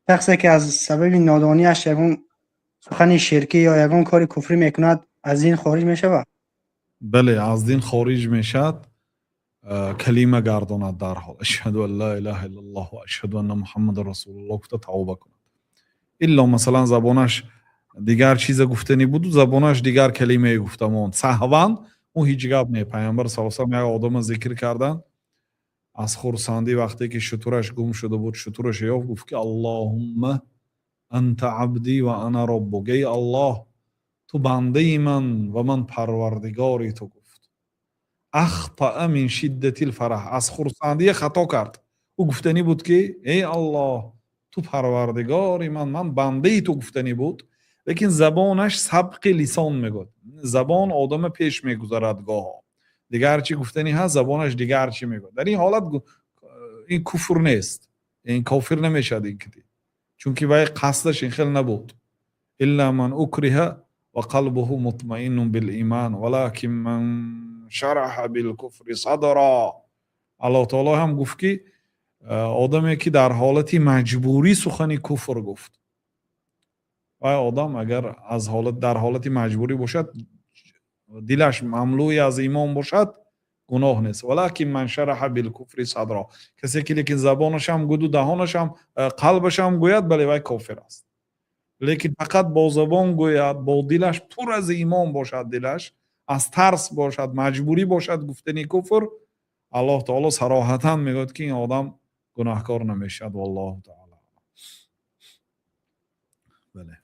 Шахсе ки аз сабаби нодониаш ягон сухани ширкӣ ё ягон кори куфрӣ мекунад, аз дин хориҷ мешавад? Бале, аз дин хориҷ мешавад. Калима гардонад дарҳол, أشهد أن لا إله إلا الله وأشهد أن محمدا رسول الله гуфта, тавба кунад. Илло, масалан, забонаш дигар чиза гуфтанӣ буду, забонаш дигар калимае гуфта монд саҳван, ӯ ҳеҷ гап не. Пайғамбар са салам як одама зикр карданд, аз хурсандӣ, вақте ки шутураш гум шуда буд, шутураш ёфт, гуфт ки: "اللهم أنت عبدي وأنا ربك", эй Аллоҳ, ту бандаи ман ва ман парвардигори ту, гуфт. أخطأ من شدة الفرح, аз хурсандие хато кард. Ӯ гуфтанӣ буд ки: "Эй Аллоҳ, ту парвардигори ман, ман бандаи ту", гуфтанӣ буд, лекин забонаш سبق لسان мегӯяд, забон одама пеш мегузарад, гоҳо дигар чӣ гуфтанӣ ҳаст, забонаш дигар чӣ мегӯяд. Дар ин ҳолат ин куфр нест, ин кофир намешавад ин кити, чунки вай қасдаш ин хел набуд. إلا من أكره وقلبه مطمئن بالإيمان ولكن من شرح بالكفر صدرا. Аллоҳ таоло ҳам гуфт, ки одаме ки дар ҳолати маҷбурӣ сухани куфр гуфт, вай одам агар аз ҳолат дар ҳолати маҷбурӣ бошад, дилаш мамлӯи аз имон бошад, гуноҳ нест. ولكن من شرح بالكفر صدرا, касе ки лекин забонашам гӯду, даҳонашам, қалбашам гӯяд, бале, вай кофир аст. Лекин фақат бо забон гӯяд, бо дилаш пур аз имон бошад, дилаш аз тарс бошад, маҷбурӣ бошад гуфтани куфр, Аллоҳ таоло сароҳатан мегӯяд, ки ин одам гунаҳкор намешавад. والله تعالى. Бале.